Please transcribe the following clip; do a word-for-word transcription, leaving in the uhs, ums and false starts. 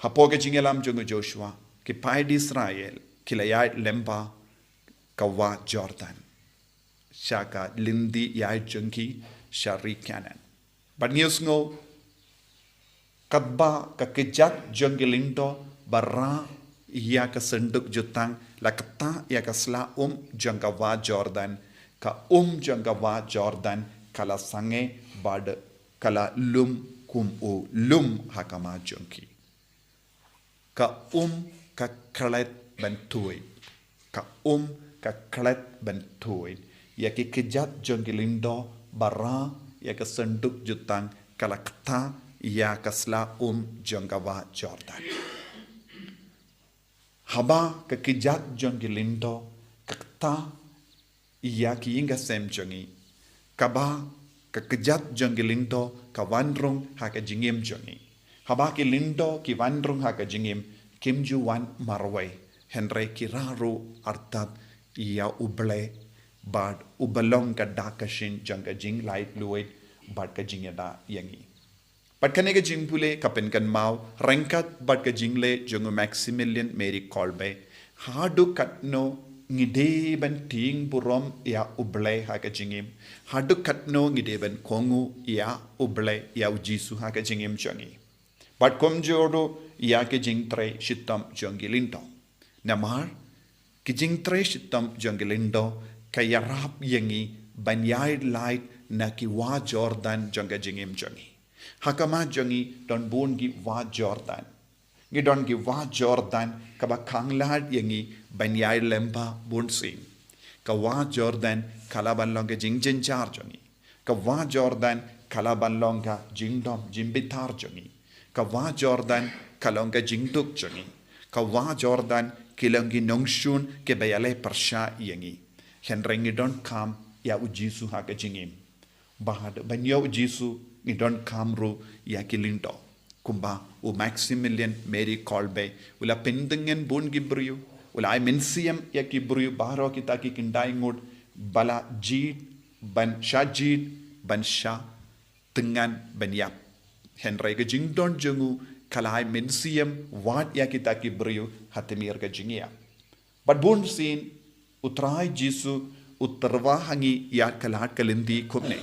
Hapoh ka jingïalam jong u Joshua, ki paid Israel ki la ïaid lyngba ka wah Jordan, sha ka lynti ïaid jong ki sha ri Kanaan. Bad ngi ïohsngew, katba ka kjat jong ki lyngdoh ba rah ïa ka synduk jutang la ktah ïa ka sla um jong ka wah Jordan, ka um jong ka wah Jordan ka la sangeh bad ka la lum kum u lum ha khmat jong ki. Ka um ka klet ban tuid. Ka um ka klet ban tuid. Ïa ki kjat jong ki lyngdoh ba rah ïa ka synduk jutang ka la ktah ïa ka sla um jong ka wah Jordan. Haba ka kjat jong ki lyngdoh ka ktah ïa ki ïing ki sem jong ngi, kaba ka kjat jong ki lyngdoh ka wan rung ha ka jingim jong ngi. Haba ki lyngdoh ki wan rung ha ka jingim, kim ju wan marwei, hynrei ki rah ruh artat ïa U Blei bad uba long ka dak ka shin jong ka jinglaitluid bad ka jingïada ïa ngi. Bad kane ka jingpule ka pynkynmaw ryngkat bad ka jingleh jong u Maximilian Mary Kolbe, haduh katno ngi dei ban tieng burom ïa U Blei ha ka jingim, haduh katno ngi dei ban kohnguh ïa U Blei, ïa u Jisu ha ka jingim jong ngi. Bad kumjuh ruh ïa ki jingtrei shitom jong ki lyngdoh. Namar ki jingtrei shitom jong ki lyngdoh ka ïarap ïa ngi ban ïaid lait na ki wah Jordan jong ka jingim jong ngi. Ha khmat jong ngi don bun ki wah Jordan. Ngi don ki wah Jordan kaba khanglad ïa ngi ban ïaid lyngba bunsien. Ka wah Jordan ka lah ban long ka jingjynjar jong ngi. Ka wah Jordan ka lah ban long ka jingdom jingbitar jong ngi. Ka wah Jordan ka long ka jingduk jong ngi. Ka wah Jordan ki long ki nongshun kiba ïaleh pyrshah ïa ngi. Hynrei ngi donkam ïa u Jisu ha ka jingim. Bad ban ïa u Jisu ngi donkam ruh ïa ki lyngdoh. Kumba u Maximilian Mary Kolbe u la pyndengin bun ki briew, u la ai mynsiem ïa ki briew baroh kita ki khyndai ngut ba la jied ban shah jied ban shah tyngan ban ïap. Hynrei ka jingdon jong u ka la ai mynsiem wat ïa kita ki briew ha tmier ka jingïap. Bad bunsien u Trai Jisu u tyrwa ha ngi ïa ka lad ka lynti kumne.